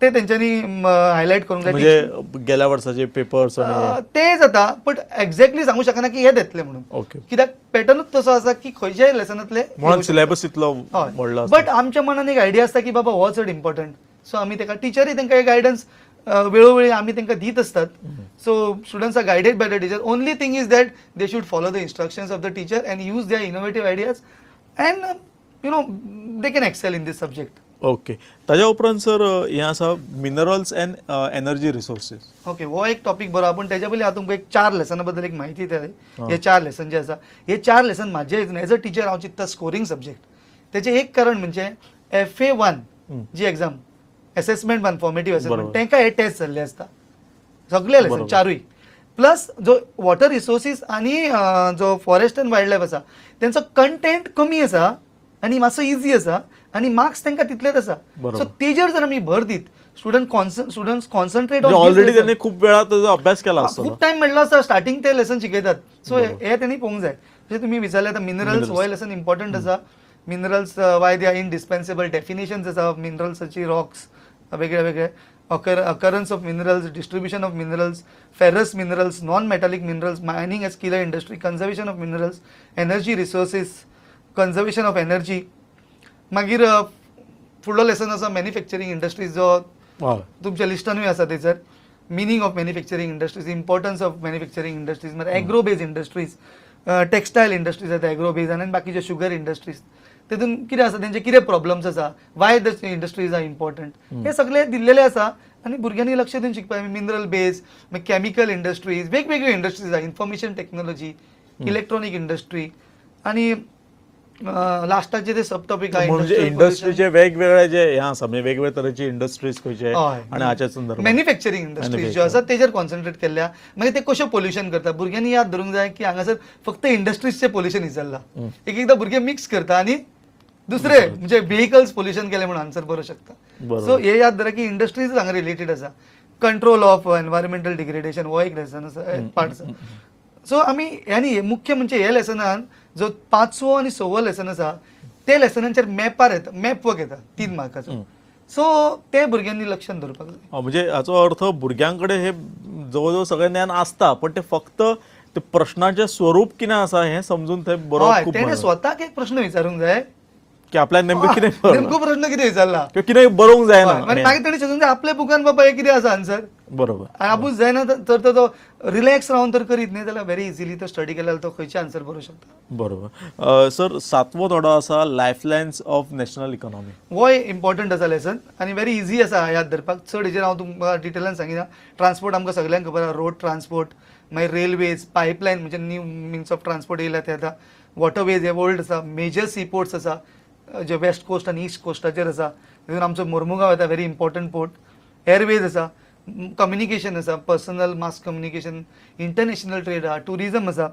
ते तेंच्यांनी हायलायट करूंक जाय. म्हणजे गेल्या वर्साचे पेपर्स आणि ते जाता, बट एक्झॅक्टली सांगू शकना की हे येतले म्हणून, कित्याक पॅटर्नूच तसो आसा की खंयच्याय लेसनांतले. म्हणून सिलेबस इतलो व्हडलो आसता. बट आमच्या मनान एक आयडिया आसता की बाबा, हो चड इम्पॉर्टंट. सो आमी ताका, टिचरी तांकां एक गायडन्स वेळोवेळी आमी तांकां दीत आसतात. So students are guided by the teacher. Only thing is that they should follow the instructions of the teacher and use their innovative ideas and they can excel in this subject. Okay, ताज्या उपरांत sir, हें आसा minerals and energy resources. Okay, हो एक topic बरो. पूण त्याच्या पयलीं हांव तुमकां एक चार लेसना बद्दल एक म्हायती दिता. हे चार लेसन जे आसा, हे चार लेसन म्हाजे एज अ टिचर हांव चिंत्ता स्कोरींग सब्जेक्ट. तेचें एक कारण म्हणजे एफ ए वन जी exam, assessment one, formative assessment, तांकां हे टेस्ट जाल्ले आसता सगळे लेसन चारूय. प्लस जो वॉटर रिसोर्सीस आनी जो फॉरेस्ट अँड वायल्ड लायफ आसा, तेंचो कंटेंट कमी आसा आनी मातसो इजी आसा आनी मार्क्स तांकां तितलेच आसा. सो तेजेर जर आमी भर दीत, स्टुडंट कॉन्सन्ट्रेट. ऑलरेडी त्यांनी खूप वेळा त्याचा अभ्यास केला असतो. खूप टायम मेळ्ळो आसता, स्टार्टिंग ते लेसन शिकयतात. सो हे तेणी पळोवंक जाय. जशें तुमी विचारलें आतां, मिनरल्स होय लेसन इम्पॉर्टंट आसा. Minerals, why they are indispensable, definitions आसा मिनरल्साची, रॉक्स वेगळे वेगळे, occurrence of minerals, distribution of minerals, ferrous minerals, non metallic minerals, mining as killer industry, conservation of minerals, energy resources, conservation of energy. मागीर फुडलो lesson आसा manufacturing industries, जो तुमच्या लिस्टानूय आसा थंयसर. Meaning of manufacturing industries, importance of manufacturing industries, मागीर agro base industries, textile industries आसा agro बेज, आनी बाकीचे शुगर इंडस्ट्रीज, तितून कितें आसा, तेंचे कितें प्रॉब्लम्स आसा, why the industries are important, हे सगळे दिल्लेले आसा आनी भुरग्यांनी लक्ष दिवन शिकपाक. मिनरल बेज, मागीर केमिकल इंडस्ट्रीज, वेगवेगळ्यो इंडस्ट्रीज आसा, इन्फॉर्मेशन टेक्नॉलॉजी, इलेक्ट्रॉनीक इंडस्ट्री आनी लास्टाचे ते सब टॉपिक. म्हणजे इंडस्ट्रीचे वेगवेगळे जे हे आसा, म्हणजे वेगवेगळे तरेचे इंडस्ट्रीज खंयचे आणि हाच्या संदर्भात. मॅन्युफॅक्चरींग इंडस्ट्रीज ज्यो आसा तेजेर कॉन्सन्ट्रेट केल्ल्या. मागीर ते कश्यो पोल्युशन करता, भुरग्यांनी याद धरूंक जाय की हांगासर फक्त इंडस्ट्रीजचें पोल्युशन विचारला. एक एकदां भुरगे मिक्स करता आनी दुसरे म्हणजे व्हेकल्स पोल्युशन केलें म्हणून आन्सर बरोवंक शकता. सो हे याद धरा की इंडस्ट्रीज हांगा रिलेटेड आसा. कंट्रोल ऑफ एनवायरमेंटल डिग्रेडेशन हो एक लेसन आसा, पार्ट आसा. सो आमी आनी मुख्य म्हणजे हे लेसनान जो पांचवो आनी सवो लेसन आसा, ते लेसनांचेर मॅपार येता, मॅप वर्क येता 3 मार्काचो. सो ते भुरग्यांनी लक्षात दवरपाक जाय. म्हणजे हाचो अर्थ भुरग्यांकडे हे जवळ जवळ सगळें ज्ञान आसता, पण ते फक्त ते प्रश्नाचें स्वरूप कितें आसा हें समजून थंय बरोवप खूब तेणे महत्वाचें. स्वताक एक प्रश्न विचारूंक जाय की आपल्याला नेमकं कितें बरोवप. नेमको प्रश्न कितें विचारला. किंवा कितें बरोवंक जायना. आनी मागीर तेणी चिंतूंक जाय आपल्या बुकान बाबा हे कितें आसा आन्सर. आबूज जायना तर तो रिलॅक्स रावन तर करीत न्ही जाल्यार व्हेरी इजिली तो स्टडी केल्यार तो खंयचे आन्सर बरोवंक शकता. बरोबर सर, सातवो धडो आसा लायफलायन्स ऑफ नॅशनल इकॉनॉमी. होय इम्पॉर्टंट आसा लेसन आनी व्हेरी इजी आसा याद धरपाक. चड हेजेर हांव तुमकां डिटेलान सांगिना. ट्रान्सपोर्ट आमकां सगल्यांक खबर आसा, रोड ट्रान्सपोर्ट, मागीर रेल्वेज, पायपलायन म्हणजे न्यू मिन्स ऑफ ट्रान्सपोर्ट येयला ते आतां, वॉटरवेज हे ओल्ड आसा, मेजर सी पोर्ट्स आसा जे वेस्ट कोस्ट आनी ईस्ट कोस्टाचेर आसा, तितून आमचो मोर्मुगांव येता, व्हेरी इम्पॉर्टंट पोर्ट. एअरवेज आसा, कम्युनिकेशन आसा, personal mass communication, international trade आसा, ट्युरिजम आसा.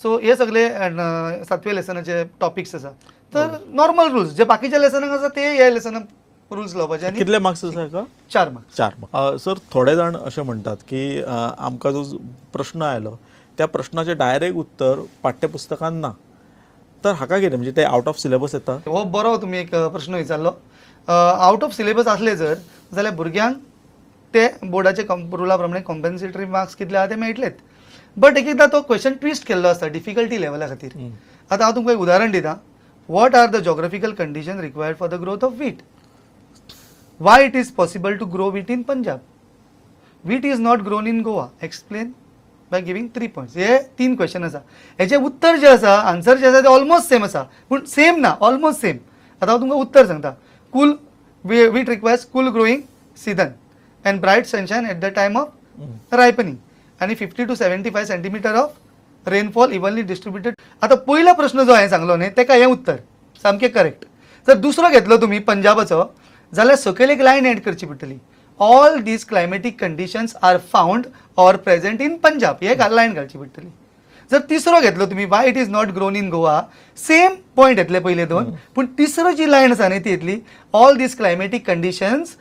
सो हे सगळे सातव्या लेसनाचे टॉपिक्स आसा. तर नॉर्मल रुल्स जे बाकीच्या लेसनाक आसा, ते ह्या लेसनाक रुल्स लावपाचे आनी कितले मार्क्स आसा हाका? 4 मार्क्स. 4 मार्क्स. सर, थोडे जाण अशें म्हणटात की आमकां जो प्रश्न आयलो त्या प्रश्नाचें डायरेक्ट उत्तर पाठ्यपुस्तकान ना, तर हाका कितें, म्हणजे ते आउट ऑफ सिलेबस येता? हो, बरो तुमी एक प्रश्न विचारलो. आउट ऑफ सिलेबस असले जर जाल्यार भुरग्यांक ते बोर्डाचे रुला प्रमाणे कॉम्पन्सेटरी मार्क्स कितले आहा ते मेळटलेच. बट एक एकदां तो क्वेश्चन ट्विस्ट केल्लो आसता डिफिकल्टी लेवला खातीर. आतां हांव तुमकां एक उदाहरण दिता. What are the geographical condition required for the growth of wheat? Why it is possible to grow wheat in Punjab? Wheat is not grown in Goa. Explain by giving three points. हे तीन question आसा. हेचे उत्तर जे आसा, answer जे आसा, ते almost same आसा, पूण सेम ना, ऑलमोस्ट सेम. आतां हांव तुमकां उत्तर सांगता. Cool wheat requires cool growing season and bright sunshine at the time of ripening आनी 50 to 75 centimeter of rainfall evenly distributed. आतां पयलो प्रश्न जो हांवें सांगलो न्ही, तेका हें उत्तर सामकें करेक्ट. जर दुसरो घेतलो तुमी पंजाबाचो जाल्यार सकयल एक लायन एड करची पडटली, "All these climatic conditions are found or present in Punjab", हे लायन घालची पडटली. जर तिसरो घेतलो तुमी, why it is not grown in Goa, same point येतले पयले दोन, पूण तिसरो जी लायन आसा न्ही, ती येतली, "All these climatic conditions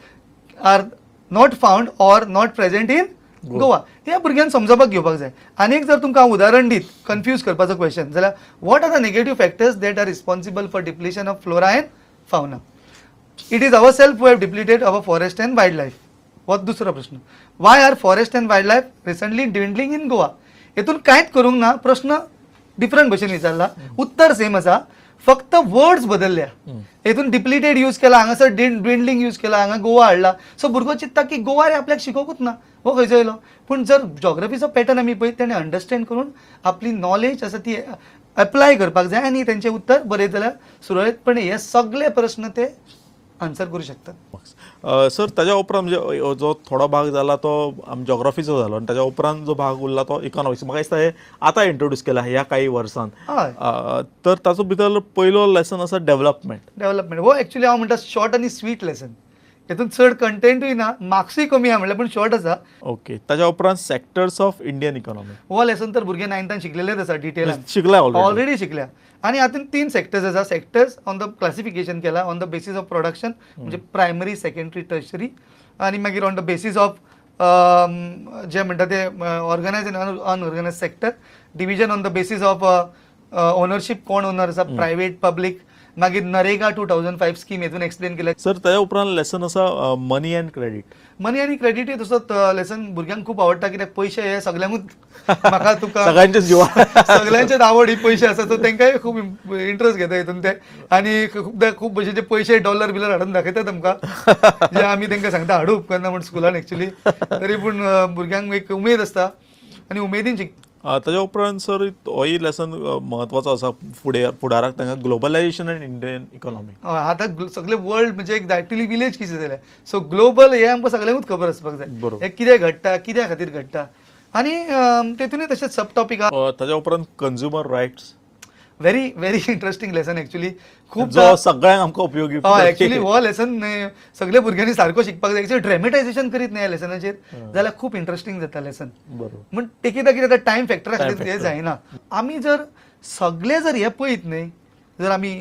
are not found or not present in Goa". हे भुरग्यांक समजोवपाक घेवपाक जाय. आनी एक जर तुमकां हांव उदाहरण दीत कन्फ्यूज करपाचो क्वेश्चन जाल्यार, what are the negative factors that are responsible for depletion of flora and fauna? It is our self who have depleted our forest and wild life. हो दुसरो प्रश्न. Why are forest and wild life recently dwindling in Goa? हेतून कांयच करूंक ना. प्रश्न different भशेन विचारला, उत्तर सेम आसा, फक्त वर्ड्स बदलल्या. हेतून डिप्लिटेड यूज केला, हांगासर ड्विंडलिंग यूज केला, हांगा गोवा हाडला. सो भुरगो चिंत्ता की गोवा रे आपल्याक शिकोवकूच ना, हो खंयचो येयलो? पूण जर जॉग्रफीचो पॅटर्न आमी पळयत, तेणें अंडरस्टँड करून आपली नॉलेज आसा ती अप्लाय करपाक जाय आनी तेंचें उत्तर बरयत जाल्यार सुरळीतपणे हे सगळे प्रश्न ते आन्सर करू शकतात. सर, ताज्या उपरांत म्हणजे जो थोडो भाग जाला तो जॉग्राफीचो जालो आनी ताज्या उपरांत जो भाग उरला तो इकॉनॉमिक्स. म्हाका दिसता हे आतां इंट्रोड्यूस केला ह्या काही वर्सान. तर ताचो भितर पयलो लेसन आसा डेव्हलपमेंट. डेव्हलपमेंट हो एक्चुली हांव म्हणटा शॉर्ट आनी स्वीट लेसन. हेतून चड कंटेंटूय ना, मार्क्सूय कमी आहा म्हणल्यार, पूण शॉर्ट आसा. ओके, ताज्या उपरांत सेक्टर्स ऑफ इंडियन इकॉनॉमी. हो लेसन तर भुरगे नायन्थान शिकलेलेच आसा डिटेलान. शिकला ऑलरेडी. ऑलरेडी शिकल्या. आनी हातून तीन सेक्टर्स आसा. सेक्टर्स ऑन the classification केला on the basis of production, म्हणजे प्रायमरी, सेकंडरी, टर्शरी, आनी मागीर ऑन the basis of जे म्हणटा ते organize and unorganize sector, division on the basis of ownership, कोण ओनर आसा, प्रायवेट, पब्लीक, मागीर नरेगा 2005 स्कीम हेतून एक्सप्लेन केल्या. सर, ताज्या उपरांत लेसन आसा मनी अँड क्रेडिट. मनी आनी क्रेडिट हे तसोच लेसन भुरग्यांक खूब आवडटा, कित्याक पयशे हे सगल्यांकूच, म्हाका तुका सगळ्यांच्याच जिवार. सगळ्यांचेच आवड ही पयशे आसा. सो तांकांय खूब इंट्रस्ट घेता हितून ते. आनी खुबदां खूब भशेचे पयशे, डॉलर बिलर हाडून दाखयतात आमकां, जे आमी तांकां सांगता हाडू उपकारना म्हण स्कुलान एक्चुली. तरी पूण भुरग्यांक एक उमेद आसता आनी उमेदीन शिक ताज्या उपरांत सर, होय लेसन म्हत्वाचो आसा फुडें फुडाराक तांकां, ग्लोबलायझेशन अँड इंडियन इकॉनॉमी. हय, आतां सगळे वर्ल्ड म्हणजे एक एक्चुली विलेज कशें जालें. सो ग्लोबल हे आमकां सगळ्यांकूच खबर आसपाक जाय, हे कितें घडटा, कित्या खातीर घडटा. आनी तेतूनय तशेंच सब टॉपीक. ताज्या उपरांत consumer rights. Very very interesting lesson actually खूब. जो सगळ्यांक आमकां उपयोगी. हय, एक्चुली हो लेसन सगळे भुरग्यांनी सारको शिकपाक जाय. एक्चुली ड्रेमेटायझेशन करीत न्ही ह्या लेसनाचेर जाल्यार खूब इंट्रस्टींग जाता लेसन. पूण एकेकदां कितें जाता, टायम फॅक्टरा खातीर तें जायना. आमी जर सगळे जर हे पळयत न्ही, जर आमी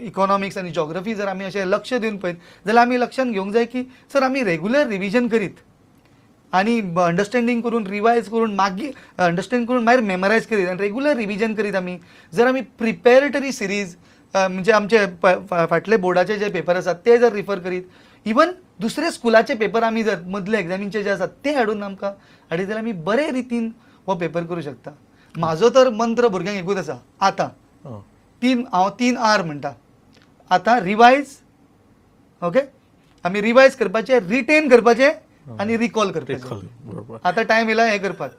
इकॉनॉमिक्स आनी जॉग्रफी जर आमी अशें लक्ष दिवन पळयत जाल्यार आमी लक्षांत घेवंक जाय की सर आमी रेगुलर रिविजन करीत आनी अंडरस्टँडींग करून, रिवायज करून, मागीर अंडरस्टँड करून, मागीर मेमरायज करीत आनी रेगुलर रिविजन करीत आमी जर आमी प्रिपेरेटरी सिरीज, म्हणजे आमचे फाटले बोर्डाचे जे पेपर आसात ते जर रिफर करीत, इवन दुसरे स्कुलाचे पेपर आमी जर मदले एग्जामींचे जे आसात ते हाडून आमकां हाडीत जाल्यार आमी बरे रितीन हो पेपर करूं शकता. म्हाजो तर मंत्र भुरग्यांक एकूच आसा आतां, तीन, हांव तीन आर म्हणटा आतां. रिवायज, ओके, आमी रिवायज करपाचे, रिटेन करपाचे आनी रिकॉल करपाचे. आतां टायम येयला हें करपाक.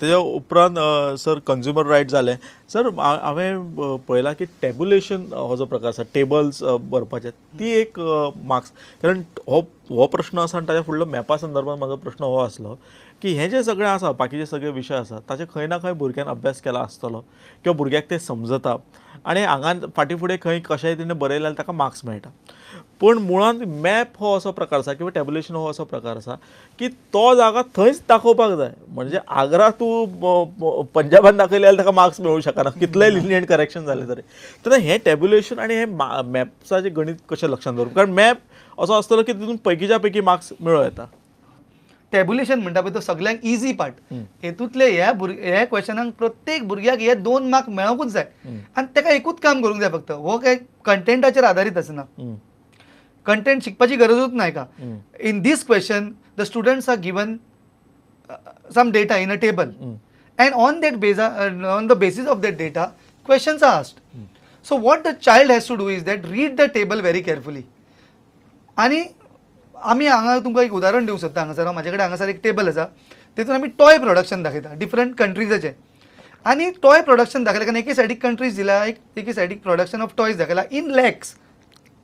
तेज्या उपरांत सर, कंज्युमर रायट जालें. सर, हांवें पळयलां की टेबुलेशन हो जो प्रकार आसा, टेबल्स बरपाचे, ती एक मार्क्स, कारण हो हो प्रश्न आसा आनी ताच्या फुडलो मॅपा संदर्भात म्हाजो प्रश्न हो आसलो की हें जें सगळें आसा, बाकीचे सगळे विशय आसा, ताचे खंय ना खंय भुरग्यान अभ्यास केला आसतलो किंवा भुरग्याक तें समजता आनी हांगा फाटीं फुडें खंय कशेंय तेणें बरयलें जाल्यार ताका मार्क्स मेळटा. पूण मुळांत मॅप हो असो प्रकार आसा किंवा टेबुलेशन हो असो प्रकार आसा की तो जागा थंयच दाखोवपाक जाय. म्हणजे आग्रा तूं पंजाबान दाखयले जाल्यार ताका मार्क्स मेळूंक शकना, कितलेय लिनियंट करेक्शन जालें तरी. तेन्ना हें टेबुलेशन आनी हें मॅप्साचें गणीत कशें लक्षांत दवरप? कारण मॅप असो आसतलो की तितून पैकीच्या पैकी मार्क्स मेळूं येता. टेबुलेशन म्हणटा पळय तो सगळ्यांक इजी पार्ट. हेतूंतले ह्या भुरगे ह्या क्वेश्चनाक प्रत्येक भुरग्याक हे 2 मार्क मेळोंकूच जाय आनी ताका एकूच काम करूंक जाय फक्त. हो काय कंटेंटाचेर आदारीत आसना, कंटेंट शिकपाची गरजूच ना हेका. In this question the students are given some data in a table and on the basis of that data questions are asked. So what the child has to do is that read the table very carefully. आनी आमी हांगा तुमकां एक उदाहरण दिवंक सोदता. हांगासर हांव म्हाजे कडेन हांगासर एक टेबल आसा, तेतून आमी टॉय प्रोडक्शन दाखयता डिफरंट कंट्रीजाचें. आनी टॉय प्रोडक्शन दाखयलें कारण एके सायडीक कंट्रीज दिला, एक एके सायडीक प्रोडक्शन ऑफ टॉयज दाखयला in lakhs,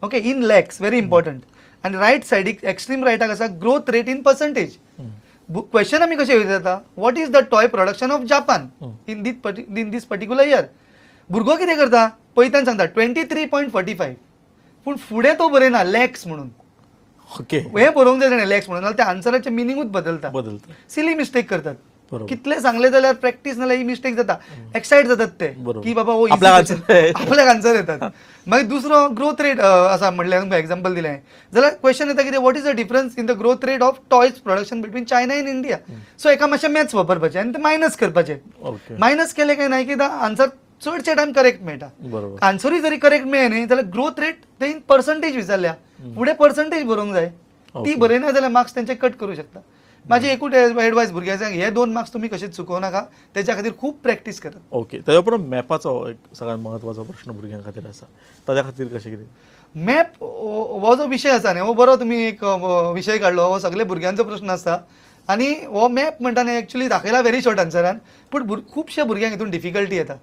okay, in lakhs, very important. आनी रायट सायडीक, एक्स्ट्रीम रायटाक आसा growth rate in percentage. Question आमी कशें विचारता? What is the toy production of Japan in this particular year? भुरगो कितें करता? पळयतान सांगता 23.45, पूण फुडें तो बरयना लॅक्स म्हणून. हें बरोवंक जाय ताणें लॅक्स म्हणून, नाल्यार त्या आन्सराचें मिनिंगूच बदलता. बदलता. सिली मिस्टेक करतात. कितले सांगले जाल्यार प्रॅक्टीस नाल्यार ही मिस्टेक जाता. एक्सायट जातात ते की बाबा हो आपल्याक answer. आपल्याक आन्सर येतात. मागीर दुसरो ग्रोथ रेट आसा म्हणल्यार तुमकां एग्जाम्पल दिलें जाल्यार क्वेश्चन येता कितें? What is the difference in the growth rate of toys production between China and India? So एका मातशें मॅथ्स वापरपाचें आनी ते मायनस करपाचें. मायनस केलें काय ना की आन्सर चडशे टायम करेक्ट मेळटा. आन्सरूय जरी करेक्ट मेळ्ळें न्ही जाल्यार ग्रोथ रेट ते इन पर्संटेज विचारल्या. फुडें पर्संटेज बरोवंक जाय. ती बरयना जाल्यार मार्क्स तेंचे कट करूं शकता. म्हाजी एकूच एडवायस भुरग्यांक, हे 2 मार्क्स तुमी कशेंच चुकोवं नाका, तेच्या खातीर खूब प्रॅक्टीस करात. ओके, ताच्या उपरांत मॅपाचो एक सगळ्यात महत्वाचो प्रश्न भुरग्यां खातीर आसा, ताच्या खातीर कशें कितें? मॅप हो जो विशय आसा न्ही, हो बरो तुमी एक विशय काडलो. हो सगळे भुरग्यांचो प्रश्न आसता आनी हो मॅप म्हणटा न्ही, एक्चुली दाखयला व्हेरी शॉर्ट आन्सरान, पूण खुबश्या भुरग्यांक हितून डिफिकल्टी येता.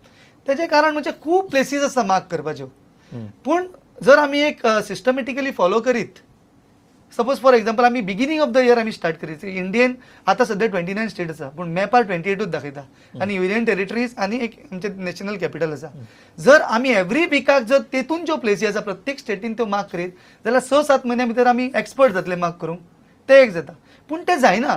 तेचें कारण म्हणजे खूब प्लेसीस आसता मार्क करपाच्यो, पूण जर आमी एक सिस्टमॅटिकली फॉलो करीत, सपोज फॉर एग्जाम्पल आमी बिगिनींग ऑफ the year आमी स्टार्ट करीत, इंडियन आतां सद्या 29 स्टेट आसा, पूण मॅपार 28ूच दाखयता आनी युनियन टेरिटरीज आनी एक आमचें नॅशनल कॅपिटल आसा. जर आमी एवरी विकाक जर तेतून ज्यो प्लेसी आसा प्रत्येक स्टेटीन त्यो मार्क करीत जाल्यार 6-7 म्हयन्या भितर आमी एक्सपर्ट जातले मार्क करूंक. तें एक जाता, पूण तें जायना.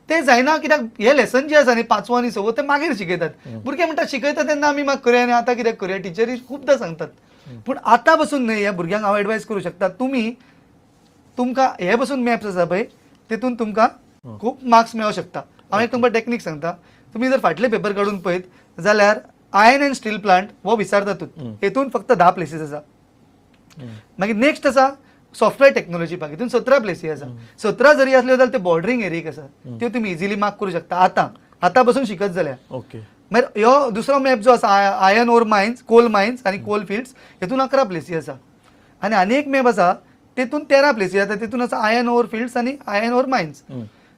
तें जायना कित्याक हे लेसन जे आसा न्ही 5वो आनी 6वो ते मागीर शिकयतात. भुरगे म्हणटा शिकयता तेन्ना आमी मार्क करुया आनी आतां कित्याक करुया, टिचरी खुबदां सांगतात. पूण आतां पसून न्ही ह्या भुरग्यांक हांव एडवायज करूं शकता, तुमी तुमकां हे पसून मॅप्स आसा पळय तेतून तुमकां खूब मार्क्स मेळोंक शकता. हांव एक तुमकां टॅक्नीक सांगता, तुमी जर फाटले पेपर काडून पळयत जाल्यार आयर्न अँड स्टील प्लांट हो विसरतातूच, हेतून फक्त 10 प्लेसीस आसा. मागीर नेक्स्ट आसा सॉफ्टवेअर टेक्नॉलॉजी पार्क, हितून 17 प्लेसी आसा. 17 जरी असल्यो जाल्यार ते बॉर्डरींग एरियेक आसा, त्यो तुमी इजिली मार्क करूं शकता आतां, आतां पसून शिकत जाल्यार. मागीर ह्यो दुसरो मॅप जो आसा iron ore mines, coal mines आनी कोल फिल्ड्स, हेतून 11 प्लेसी आसा. आनी आनी एक मॅप आसा तेतून 13 प्लेसी आसा, तेतून आसा आयर्न ओर फिल्ड्स आनी आयर्न ओर मायन्स.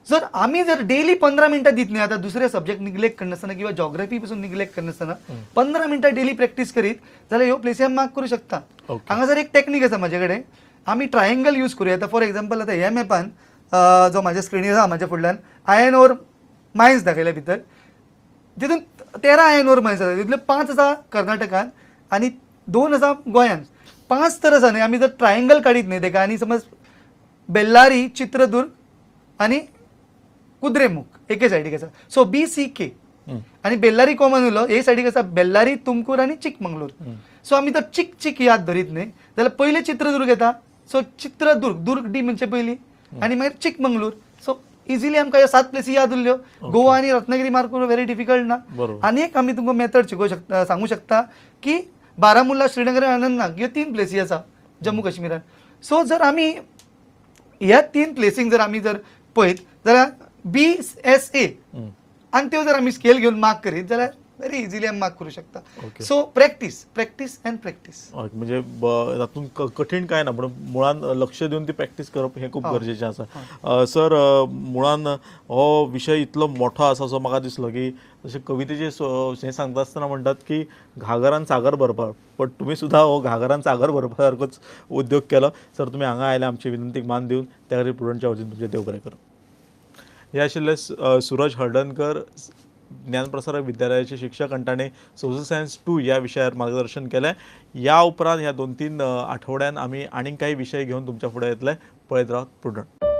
जर आमी जर डेली 15 मिनटां दित न्ही, आतां दुसरे सब्जेक्ट निग्लेक्ट करनासतना किंवा जॉग्राफी पसून निग्लेक्ट करनासतना 15 मिनटां डेली प्रॅक्टीस करीत जाल्यार ह्यो प्लेसी आमी मार्क करूं शकता. हांगासर एक टॅक्नीक आसा म्हाजे कडेन, आमी ट्रायंगल यूज करूया. आतां फॉर एग्जाम्पल आतां ह्या मॅपान जो म्हाज्या स्क्रिनीर आसा, म्हाज्या फुडल्यान आयर्न ओर मायन्स दाखयल्या भितर, तितून 13 आयर्न ओर मायन्स आसा, तितूंतले 5 आसा कर्नाटकान आनी 2 आसा गोंयान. 5 तर आसा न्ही, आमी जर ट्रायंगल काडीत न्ही तेका, आनी समज बेल्लारी, चित्रदुर्ग आनी कुद्रेमुख एके सायडीक आसा, सो BCK आनी बेल्लारी कॉमन उरलो, हे सायडीक आसा बेल्लारी, तुमकूर आनी चिकमंगलूर. सो आमी जर चिक चिक याद धरीत न्ही जाल्यार पयलें चित्रदुर्ग येता, सो चित्रदुर्ग, दुर्ग डी म्हणचे पयलीं आनी मागीर चिकमंगलूर. सो इजिली आमकां ह्यो 7 प्लेसी याद उरल्यो. गोवा आनी रत्नागिरी मार्क करूं व्हेरी डिफिकल्ट ना. आनी एक आमी तुमकां मेथड शिकोवंक शकता, सांगू शकता की बारामुल्ला, श्रीनगर आनी अनंतनाग ह्यो 3 प्लेसी आसा जम्मू काश्मीरान. सो जर आमी ह्या 3 प्लेसींक जर आमी जर पळयत जाल्यार BSA आनी त्यो जर आमी स्केल घेवन मार्क करीत जाल्यार व्हेरी इजिली आमी मार्क करूं शकता. So practice, practice and practice. म्हणजे तातूंत कठीण काय ना, पूण मुळान लक्ष दिवन ती प्रॅक्टीस करप हें खूब गरजेचें आसा. सर, मुळान हो विशय इतलो मोठो आसा असो म्हाका दिसलो की जशें कवितेचे हें सांगता आसतना म्हणटात की घागरान सागर भरपाक, पण तुमी सुद्दां हो घागरान सागर भरपा सारकोच उद्योग केलो. सर, तुमी हांगा आयले आमचे विनंतीक मान दिवन, त्या खातीर प्रुडंटच्या वतीन तुमचें देव बरें करूं. हे आशिल्ले सुरज हळदणकर, ज्ञानप्रसारक विद्यालयाचे शिक्षक आनी ताणें सोशल सायन्स 2 ह्या विशयार मार्गदर्शन केलें. ह्या उपरांत ह्या 2-3 आठवड्यान आमी आनीक काही विशय घेवन तुमच्या फुडें येतले. पळयत रावत प्रुडंट.